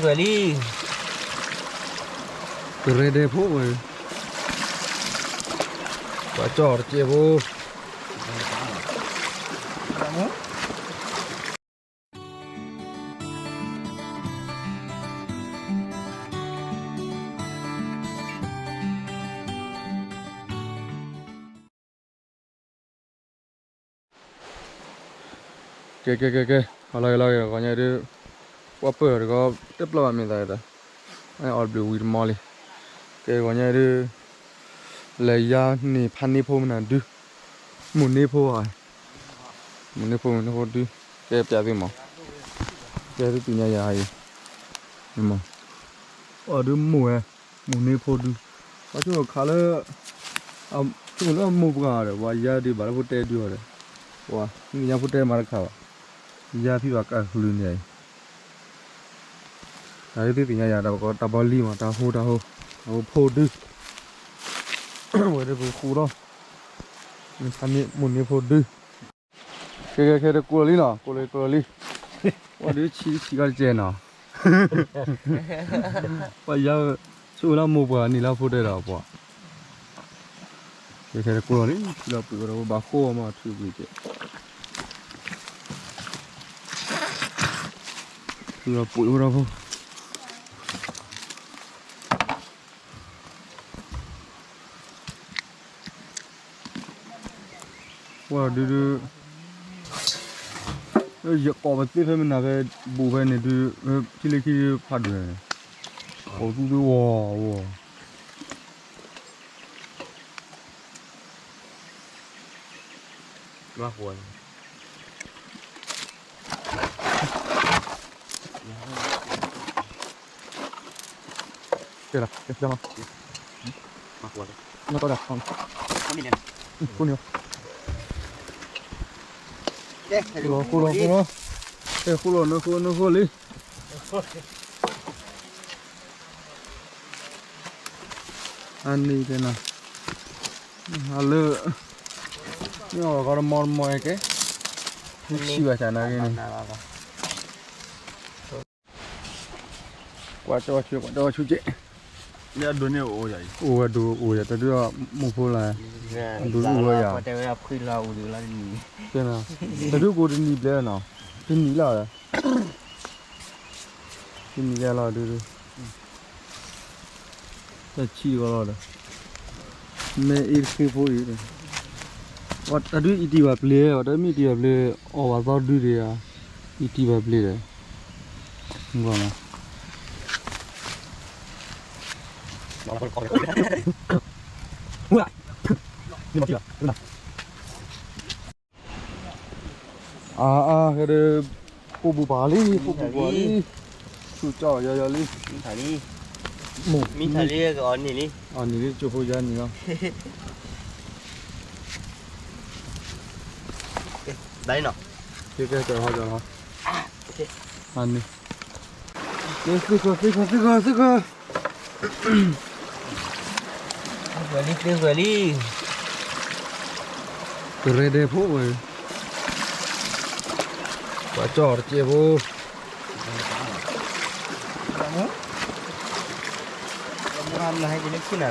ဝဲလံ, ကရဲဒဲဖိဝဲ, ပှၤကၠီၣ်တကဲဖိ, ကဲ ကဲ ကဲ ကဲ, ဟါလၢဂ့ၤ လၢဂ့ၤ ဂီၤညါဒုး ပှၢ်ပၢၢ်တခီ တပျၢ်ဘၣ်မ့ၢ်သးဒီး အီၣ်ဘျုးဝံၤတမီလံ. ကဲ ဂီၤညါဒုး လဲၤယါန့ၢ်ဖးန့ၢ်ဖိမနုၤဒုး, မိၢ်န့ၢ်ဖိဧါ, မိၢ်န့ၢ်ဖိ မိၢ်န့ၢ်ဖိဒုး, ကဲပျးသုမး, ကဲသုသ့ၣ်ညါယၤအံၤ, အီၤဒုးမိၢ်ဝဲ, မိၢ်န့ၢ်ဖိဒုး, ပှၤဆိကမိၣ်ခးလၢ ဆိကမိၣ်လၢမိၢ်ပှၢ်ဒီး ပှၤယါဒုးဘၣ်လၢဖိတဲဒုးအီၤဒီး, ပှၤ မ့ၢ်ညါဖိတဲမၤတခါဘၣ်, ယါဖံဘၣ်ကးကလုာ်န့ၣ်အံၤ, တၢ်ဒုးသုသ့ၣ်ညါယၤ တၢ်ဘီလံမး တၢ်ဟိတၢ်ဟိ, တၢ်ဟိဖိဒုး, ဝဲဒၣ်ပဃူဒီး မိၢ်န့ၢ်ဖိဒုး, ကဲ ကဲ ကဲ တကိးလီၤလံနီၤ ကိးလီၤ ကိးလီၤလံ, ပှၤဒုးဆံးဆံးကီးတကဲနီၤ, ပှၤယါ ဆိကမိၣ်လၢမိၢ်ပှၢ်န့ၣ်လၢဖိတဲဒီးပှၤ, ကဲ ကဲ တကိးလီၤလံ ထံလီၤပှ့ၤဝဲဒီးဘၣ်ဃိမး ထံပှ့ၤကဲ, ထံလီၤပှ့ၤဝဲဒီးဖိ ပှၤဒုးဒုး, ယကိးပသ့ဖဲမနၤဖဲ ဘူးဖဲန့ၣ်ဒုး, ထံလၢခံဖးဒိၣ်န့ၣ်, ကိးသူသူဝီၤဝီၤ, ဘၣ်ဃိ ကဲလီၤ, ကဲလီၤ, မၤကွၢ်လီၤ, မၤကွၢ်လီၤ, ဃိန့ၣ်, ဃိလီၤ ဃိလီၤ ဃိလီၤ, ကဲဃိလီၤ နဃိ နဃိလံ, အန့ၣ်တဲနၤ, အလၢ, မ့ၢ်အီၣ်ကီတမီတမီကဲ, မ့ၢ်ဆံးဘၣ်ဆၣ်နာ်က့န့ၣ် ကွၢ်ကၠီဆူ ကွၢ်ကၠီဆူကဲ, လၢအဒိးန့ၣ်အိၣ်ယၤအံၤ, အိၣ်ဝဲဒိးအိၣ်ယၤ တဒုးမိၢ်ဖိလၢ, အဒိးအိၣ်ဝဲယၤ, တဒုးကိးတနံၤဘျဲၣ်နီၤ, တနံၤလီၤ, တနံၤယၤလီၤဒုး, တဆံးကီးလီၤဒီး, မ့ၢ်အ့ၣ်တဃ့ဖိအံၤ, တဒုးအံၤတံၢ်ဘၣ်ပျ့ၤ, တမ့ၢ်တံၢ်ဘၣ်ပျ့ၤ, အီၣ်ဘၣ်သီဒုးဒီးယၤ, အံၤတံၢ်ဘၣ်ပျ့ၤဒီး, ကွၢ်မး အါအါ ကဲဒုး, ကိၢ်ပူၤပာ်လံ ကိၢ်ပူၤပာ်လံ, ဆူၣ်ကၠီယီယီလံ, မ့ၢ်ထးလံ, မ့ၢ်ထးလံ, အီၤန့ၣ်လံ, အီၤန့ၣ်လံ ကၠိဖိယါန့ၣ်လီၤ, ဘၣ်လံနီၤ, ကဲကဲ ကၠီလီၤ ကၠီလီၤ, အန့ၣ်, သုကီၢ် သုကီၢ် သုကီၢ် သုကီၢ် ဝဲလံ သုဝဲလံ, ကရဲဒဲဖိဝဲ, ပှၤကၠီၣ်တကဲဖိ, ထံကျိနံၤ ထံဖိကျိလၢ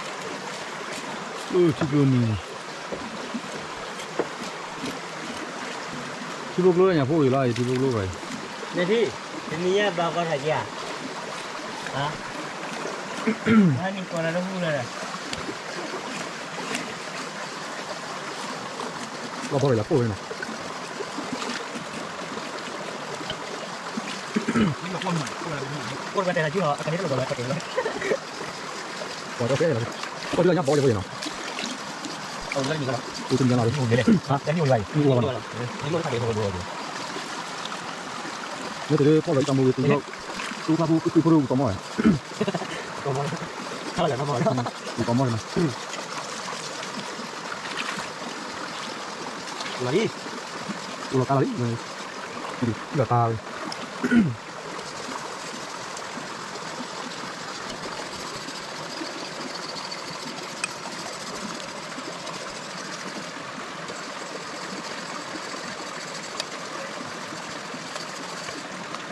ညၣ်ဖိအံၤလီၤ ယထံဖိကျိဘၣ်အံၤ, နထံ, တနံၤညါဘၣ်ကီထီၣ်က့ၤဧါ, ဟါ, ဟါနံၤကီးနၤတဟူလၢၤ, လီၤဘီလီၤယၤဖိဝဲနီၤ, ကိးဝဲတဲလၢကၠီလီၤ အခါန့ၣ်တလိၣ်ဘၣ်လၢခီတဲလီၤ, ကိးဝဲတဲလၢညါဘီလၢဖိယနီၤ, အိၣ်တနံၤညါလီၤ, အိၣ်တနံၤညါလီၤ, ဟါ, တနံၤအိၣ်လၢၤဘၣ်အံၤ, မ့ၢ်တဒုးဖီၣ်လီၤအံၤတၢ်မူဝံၤ သူ, သူဖးဖူ သူဖိဒိၣ်ဝံၤကီမီၢ်, ဝံၤကီမီၢ်နီၤ, လီၤလံ, အိၣ်လီၤတၢ်လီၤလံ, လီၤတၢ်လံ.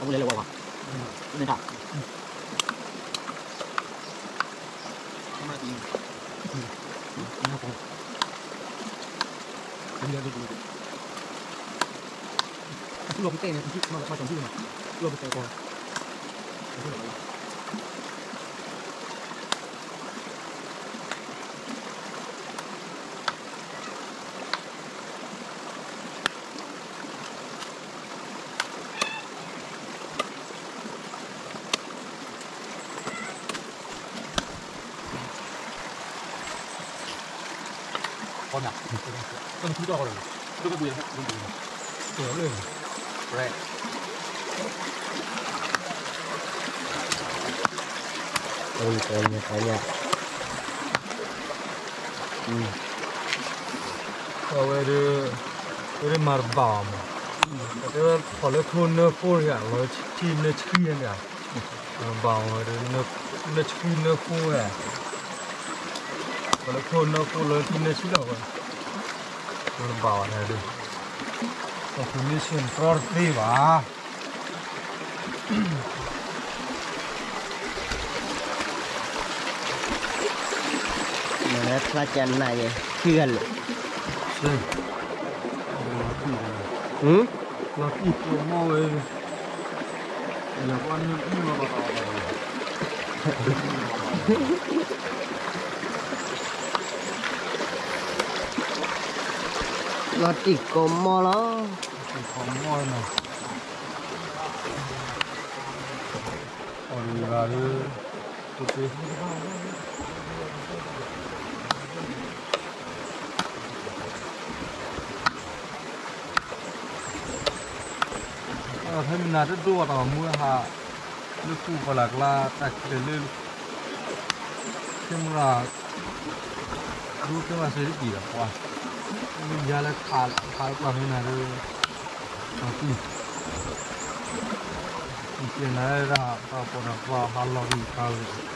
အဝဲလဲၤလၢဝဲဝဲ, န့ၣ်တၢ်, အမၤတံၢ်, အပူၤလီၤပတဲန့ၣ်, လီၤပတဲကွၢ် ကီၢ်နၤ, ကီၢ်နၤထူတၢ်ဃီလီၤ, ဒိၣ်ကပှ့ၤလီၤ, ဒိၣ်ကပှ့ၤလီၤ, ကလီၤလၢ, ကီၢ်ညါ, ကီၢ်ညါ, အဝဲဒၣ်, ဝဲဒၣ်မၤတဘၣ်အီၤမး, တဲဝဲခီၣ်လၢထိနၢဃိယၤ, လီၤထံနၢဆှံန့ၣ်ဧါ, ဘၣ်အီၤဝဲဒၣ်, နၢဆှံနၢဃိဝဲ, ခီၣ်လၢထိနၢဃိလီၤထံနၢဆှံလီၤဝဲ, မၤတဘၣ်အီၤဒၣ်, ပှၤသူၣ်မ့ၢ်ဆ့ၣ်တြီတသ့ဘၣ်. မ့ၢ်လၢဖျါကနၣ်ယဲ ခံဂၤလၢာ်, လီၤတံၢ်ကိးမီၢ်ဝဲ, လီၤတံၢ်ကိးမီၢ်လီၤ. ကိးမီၢ်နီၤ, အီၣ်ဒံးဂၤဒီး ဖဲမနၤတဒိၣ်အတၢ်မူဟး လၢကူၣ်ကီၤလၢ်ကျါ တၢ်ခံးလၢ camera ဒိ camera စ့တက့ၤဒီးပှၤ လၢယၤလၢခးလၢပှၤမနၤဒီး ပှၤကူၣ် နကဲနၤဒၣ် တၢ်ပိာ်တၢ်ပှၢ်ဟးလီၤကံခါဝဲ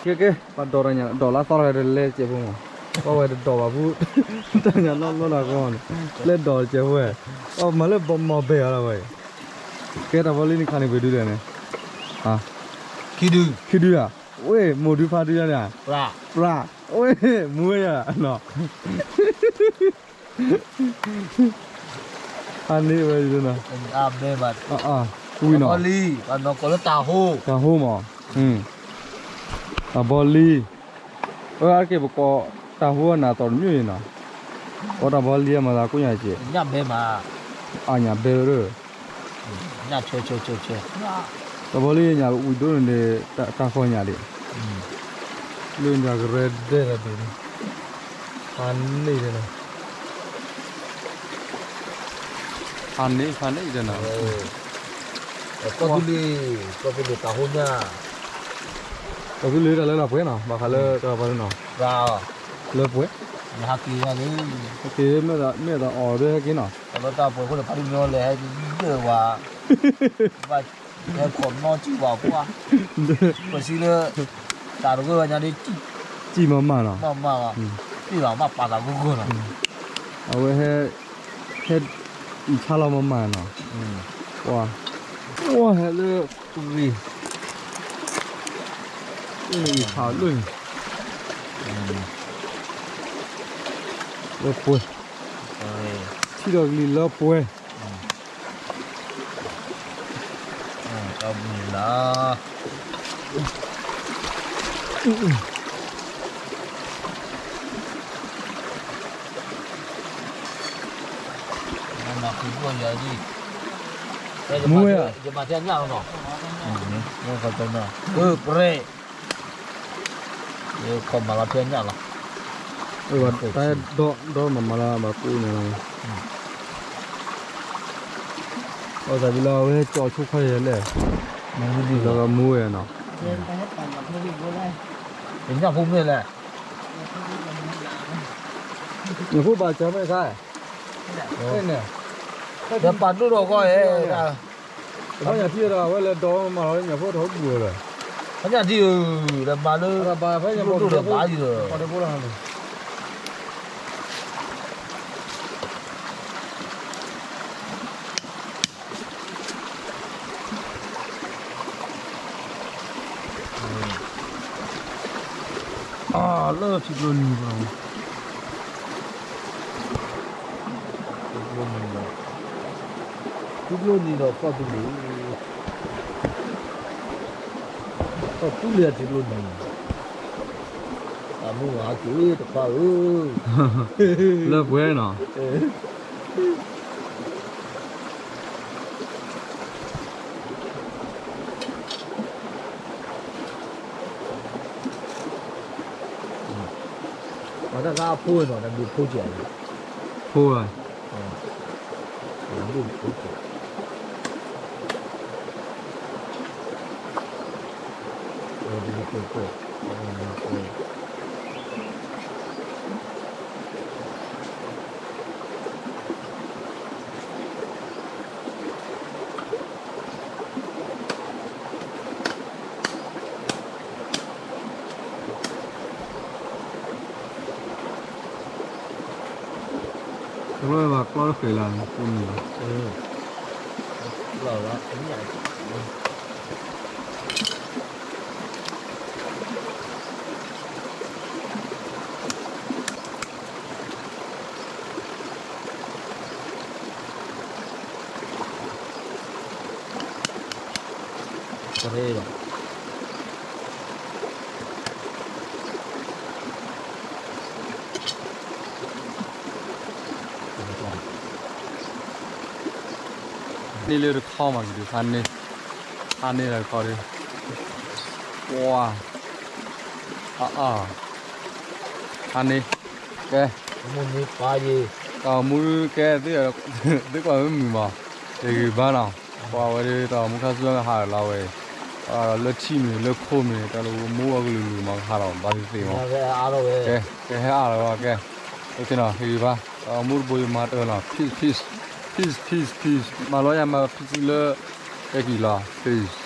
ကဲကဲ ပှၤဒိးတၢ်ညါ ဒိးလၢသီတဂၤဒီးလဲကဲဖိမး, ပှၤဝဲတဒိးဘၣ်ဖု တၢ်ညါနီၢ်နီၢ်နီၢ်ကီၢ်န့ၣ် လဲဒိးကဲဖိဝဲ, အမၤလၢဘီမီၤဘဲၣ်အီၤလီၤဝဲ, ကဲတၢ်ဘီလံန့ၣ်ခါန့ၣ်ပှဲၤဒုဒၣ်န့ၣ်, ခံဒု, ခံဒုဧါ, ဝဲ မိၢ်ဒုဖါဒုယါန့ၣ်, ပြၢ်, ဝဲ မူဝဲယါနီၤ အန့ၣ်ဝဲ, ဝံၤနီၤ, တၢ်ဘီလံ, ပှၤနီၢ်ကီၢ်လၢတၢ်ဟိ, တၢ်ဟိမး, တၢ်ဘီလံ, အဝဲအါတက့ၢ်ပကိးတၢ်ဟိအနၢ်သီၣ်တမံၤအံၤနီၤ, ကိးတၢ်ဘီလံအမၤသးကိးညါက့ၤ, အညၣ်ဘဲမး, အညၣ်ဘဲဝဲဒၣ် တၢ်ဘီလံညါဝံၤဒိၣ်န့ၣ်ဒီး တၢ်ဃီညါဒံး, လၢညါကရဲဒဲးတၢ်ဒ်န့ၣ်, ဖးန့ၣ်ဒ်န့ၣ်, ဖးန့ၣ် ဖးန့ၣ်ဒ်န့ၣ်, ကီၢ်သူလ့ၤ, ကီၢ်သူလ့ၤတၢ်ဟိညါ, ကီၢ်သူလ့ၤတၢ်လၢလီၤပှဲၤနီၤ ဘၣ်ဃးလၢတၢ်ဘီလံနီၤ, လၢပှဲၤ, ဟဲက့ၤ, ဟဲက့ၤ မ့ၢ်သးအီၣ်ဒီးဟဲက့ၤနီၤ, တၢ်လၢတၢ်ပှဲၤအဃိန့ၣ် ဖးဒိၣ်မ့ၢ်အီၤလဲၤဟဲဒၣ်ဝဲ ဟဲခိးနီၢ်စံၣ်ဝဲပှၢ်, ပစံးလၢ တၢ်တဂၢၢ်ဝဲညါဒ် စံၣ်မးမးနီၤ, မးမးလီၤ, ပ့ၢ်ဘၣ်မးပာ်သးဂီၢ်ဂီၢ်နီၤ, အဝဲဟဲ, ဟဲ, အံၣ်ဆါလီၤမးမးနီၤ, ပှၤ, ပှၤဟဲလၢပဂ့ၤ, အံၣ်ဆါလၢန့ၣ်, လၢပှဲၤ, ထံၣ်ဒီးကလံၤလၢပှဲၤ တၢ်ဘျုးလၢ မၤဃုာ်ဘၣ်ယၤဒ်, မူဝဲ, ယမၤထဲညၣ်လီၤနီၤ, အၢ ပြဲၢ် ယခီမၤလီၤဖဲညၣ်လီၤ, တၢ်ဒီဒီမၤမၤလၢဘၣ်ကူန့ၣ်လီၤ, အသးဒ်လီၤ အဝဲကၠီဆိခွါယဲလဲၣ်, လၢမူဝဲနီၤ, ညၣ်ဖိမ့ၢ်လဲၣ်, ညၣ်ဖိဘၣ်စၢၤမ့ၢ်ခါ, န့ၣ်, ဒီးပာ်ဒိၣ်ထီၣ်ကီးဧါ တဘၣ်ညၣ်ထံၣ်ဒီး အဝဲလဲၤဒိးမၤလီၤလၢညၣ်ဖိထီၣ်ဘူးလီၤ, ဖဲညၣ်ထံၣ်ဧၢ, ဒီးမၤလၢ ဘၣ်ဖဲညၣ်ဖိဒိၣ်ဒီးဘၣ်ယံၤဒီး အလၢထံကျိနံၤဘၣ်, ထံကျိနံၤဘၣ် ထံကျိနံၤဒီးကီၢ်သူလ့ၤ, ကီၢ်သူလ့ၤအထံကျိနံၤ, အမူအဟးက့ၤတခွါဧၢ, လၢပှဲၤနီၤ. အတၢ်ကါအဖိနီၤ တၢ်ဒုးဖိကဲး, ဖိ, ကျီဘၣ်ကျီတဃဲၤလၢ်န့ၣ် ကိးမံၤလီၤ. တရ့ဒီး န့ၢ်လၢတခီမးကဒုးဖးန့ၢ်, ဖးန့ၢ်လၢတခီဒီး, ဝါ, အအါ, ဖးန့ၢ်, ကဲ, တၢ်မူကဲ, သုကွၢ်မုာ်မး, တဂ့ၤဘၣ်နီၤ, ပှၤဝဲဒၣ်တၢ်မူခါဆူညါဟးလီၤဝဲအံၤ, လၢထံမ့ၢ် လၢခိမ့ၢ် တၢ်လၢမူအကလုာ်လုာ်မးကဟးလီၤ ဘၣ်သ့ၣ်သ့ၣ်မး, ကဲ, ကဲဟဲအါလီၤဝဲ, ကဲ, အိၣ်ခ့နီၤ ဟ့ၣ်ဂံၢ်ဘါ, တၢ်မူတဘိယမၤတၢ်လီၤ peace peace, peace peace peace, မၤလီၤယၤမၤ peace လၢ, ကဲက့ၤလီၤ peace.